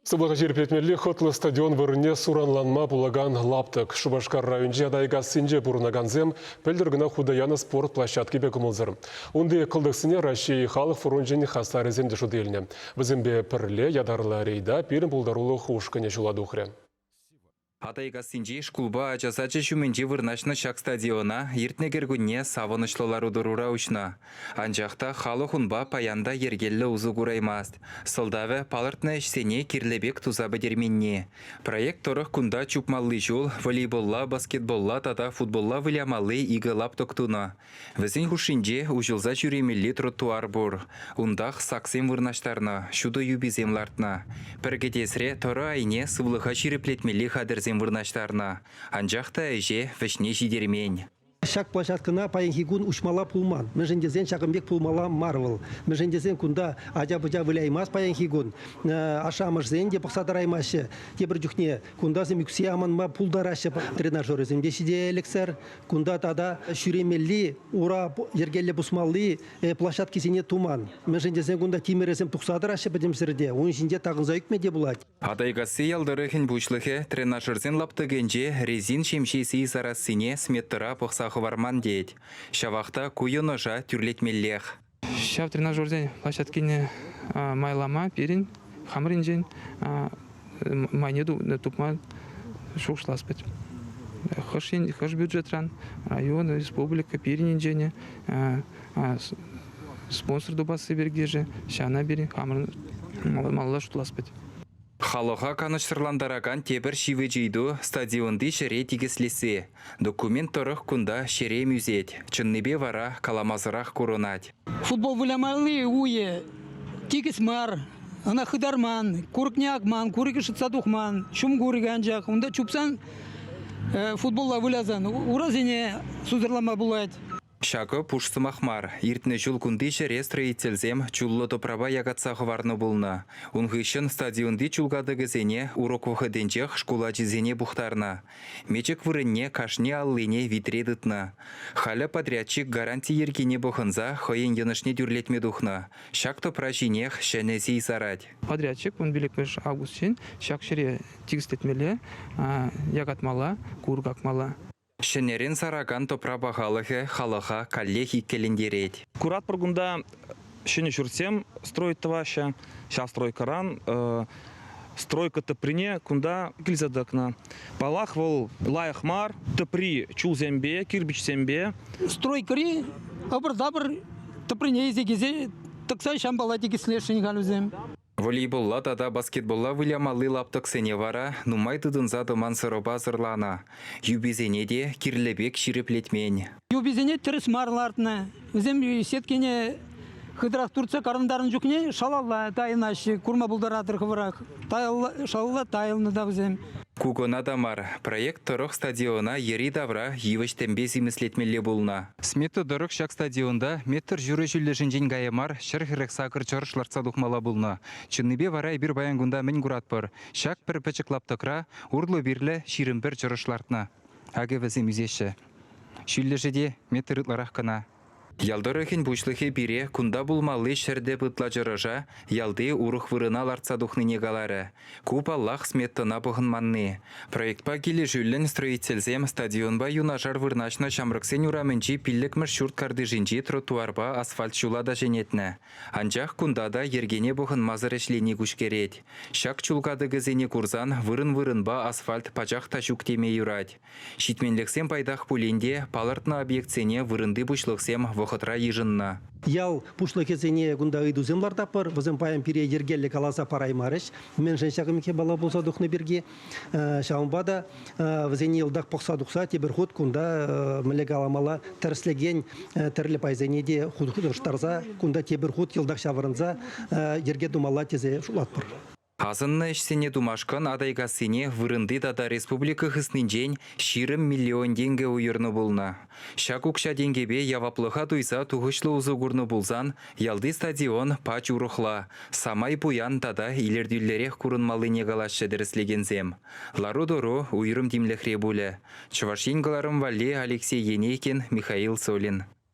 Сывлӑха ҫирӗплетмелли хӑтлӑ стадион вырӑнне суранланма пулакан лаптӑк. Шупашкар районӗнчи Атайкассинче пурӑнакансем пӗлтӗр кӑна хута янӑ спорт площадкипе кӑмӑлсӑр. Унти кӑлтӑксене Раҫҫей халӑх фрончӗн хастарӗсем те шута илнӗ. Вӗсемпе пӗрле ятарлӑ рейда пирӗн пултарулӑх ушкӑнӗ ҫула тухрӗ. Атайкассинчи шкулпа ача сачӗ ҫумӗнче вырнаҫнӑ ҫак стадиона иртнӗ кӗркунне савӑнӑҫлӑ лару-тӑрура уҫнӑ. Анчах та халӑх унпа паян та йӗркеллӗ усӑ кураймасть. Сӑлтавӗ – палӑртнӑ ӗҫсене кирлӗ пек туса пӗтерменни. Проект тӑрӑх кунта чупмалли ҫул, волейболла, баскетболла тата футболла вылямалли икӗ лаптӑк тунӑ. Вӗсен хушшинче уҫӑлса ҫӳремелли тротуар пур. Унтах саксем вырнаҫтарнӑ, ҫутӑ юписем лартнӑ. Пӗр кӗтесре тӑрӑ айне сывлӑха ҫирӗплетмелли хатӗрсем вырнаҫтарнӑ. Анчах та ӗҫе вӗҫне ҫитермен. Ҫак площадкӑна паянхи кун уҫмалла пулман. Мӗншӗн тесен ҫакӑн пек пулмалла мар вӑл. Мӗншӗн тесен кунта ача-пӑча выляймасть паянхи кун. Ашшӗ-амӑшӗсем те пӑхса тӑраймаҫҫӗ. Тепӗр чухне кунтасем ӳксе аманма пултараҫҫӗ. Тренажерӗсем те ҫителӗксӗр. Кунта тата ҫӳремелли, ура йӗркеллӗ пусмалли площадкисене туман. Мӗншӗн тесен кунта тимӗрӗсем тухса тӑраҫҫӗ пӗтӗм ҫӗрте, ун ҫинче такӑнса ӳкме те пулать. Атайкасси ял тӑрӑхӗн пуҫлӑхӗ тренажерсен лаптӑкӗнче резин ҫемҫе сий сарассине сметӑра пӑхса хӑварман тет. Ҫавах та ку йӑнӑша тӳрлетмеллех. Ҫав тренажерсен площадкине майлама пирӗн хамӑр енчен майне тупма шухӑшлас пӗт. Хӑш, хӑш бюджетран район, республика пирӗн енчен спонсор тупасси пирки-ши ҫавна пирӗн хамӑрӑн малалла шутлас пӗт. Халӑха канӑҫсӑрлантаракан тепӗр ҫивӗч ыйту – стадионти ҫӗре тикӗслесси. Документ тӑрӑх кунта ҫерем ӳсет, чӑннипе вара каламасӑрах курӑнать. Футбол вылямалли уйӗ тикӗс мар, ӑна хытарман, курӑкне акман, курӑкӗ шӑтса тухман, ҫум курӑкӗ анчах. Унта чупсан, футболла вылясан урасене сусӑрлама пулать. Ҫакӑ пуш сӑмах мар. Иртнӗ ҫул кунти ҫӗре строительсем чуллӑ тӑпрапа якатса хӑварнӑ пулнӑ. Ун хыҫҫӑн стадионти чул катӑкӗсене урок вӑхӑтӗнчех шкул ачисене пухтарнӑ. Мечӗк вырӑнне кашни аллине витре тытнӑ. Халӗ подрядчик гаранти йӗркине пӑхӑнса хӑйӗн йӑнӑшне тӳрлетме тухнӑ. Ҫак тӑпра ҫинех ҫӗнӗ сий сарать. Подрядчик 15 августчен ҫак ҫӗре тикӗслетмелле, якатмалла, курӑк акмалла. Ҫӗнӗрен саракан тӑпра пахалӑхӗ халӑха каллех иккӗлентерет. Куратпӑр кунта ҫӗнӗ ҫуртсем строить тӑваҫҫӗ. Ҫав стройкӑран стройка тӑприне кунта килсе тӑкнӑ. Паллах, вӑл лайӑх мар, тӑпри чулсемпе, кирпӗчсемпе. Стройкӑри ӑпӑр-тапӑр тӑприне илсе килсе тӑкса ҫампала тикӗслесшӗн халь вӗсем. Волейболла тата баскетболла вылямалли лаптӑксене вара нумай тытӑнса тӑман сӑрӑпа сӑрланӑ. Юписене те кирлӗ пек ҫирӗплетмен. Юписене тӗрӗс мар лартнӑ. Вӗсем сеткине хытӑрах туртса карӑнтарнӑ чухне шалалла тайӑнаҫҫӗ, курма пултаратӑр хӑвӑрах. Шалалла тайӑлнӑ та вӗсем. Ку кӑна та мар, проект тӑрӑх стадиона йӗри-тавра йывӑҫ-тӗмпе симӗслетмелле пулнӑ. Смета тӑрӑх ҫак стадионта метр ҫурӑ ҫӳллӗшӗнчен кая мар 148 чӑрӑш лартса тухмалла пулнӑ. Чӑннипе вара эпир паян кунта мӗн куратпӑр? Ҫак пӗр пӗчӗк лаптӑкра урлӑ-пирлӗ 21 чӑрӑш лартнӑ. Акӑ вӗсем ӳсеҫҫӗ. Ҫӳллӗшӗ те метр ытларах кӑна. Ял тӑрӑхӗн пуҫлӑхӗ пире кунта пулмалли ҫӗр тӗп ытла чӑрӑша ялти урӑх вырӑна лартса тухнине каларӗ. Ку, паллах, сметӑна пӑхӑнманни. Проектпа килӗшӳллӗн строительсем стадионпа юнашар вырнаҫнӑ Ҫамрӑксен урамӗнчи пиллӗкмӗш ҫурт картишӗнчи тротуарпа асфальт ҫула та ҫӗнетнӗ. Анчах кунта та йӗркене пӑхӑнмасӑр ӗҫлени куҫкӗрет. Ҫак чул катӑкӗсене курсан вырӑн-вырӑнпа асфальт пачах та ҫук теме юрать. Ҫитменлӗхсем пайтах пулин те палӑртнӑ объектсене вырӑнти пуҫлӑхсем вӑхӑтра йышӑннӑ. Ял пуҫлӑхӗсене кунта ыйтусем лартатпӑр. Вӗсем паян пире йӗркеллӗ каласа параймарӗҫ, мӗншӗн ҫакӑн япала пулса тухнӑ пирки. Ҫавӑнпа та вӗсене йӑлтах пӑхса тухса тепӗр хут кунта мӗнле каламалла тӗрӗслекен тӗрлӗ пайсене те хутӑштарса кунта тепӗр хут йӑлтах ҫаврӑнса йӗрке тумалла тесе шутлатпӑр. Асӑннӑ ӗҫсене тумашкӑн Атайкассине вырӑнти тата республика хыснинчен 20 миллион тенкӗ уйӑрнӑ пулнӑ. Ҫак укҫа-тенкӗпе яваплӑха туйса тухӑҫлӑ усӑ курнӑ пулсан ялти стадион пач урӑхла, самай пуян тата илӗртӳллӗрех курӑнмаллине калаҫҫӗ тӗрӗслекенсем. Лару-тӑру уйрӑм тимлӗхре пулӗ. Чӑваш Ен кӑларӑм валли Алексей Енейкин, Михаил Солин.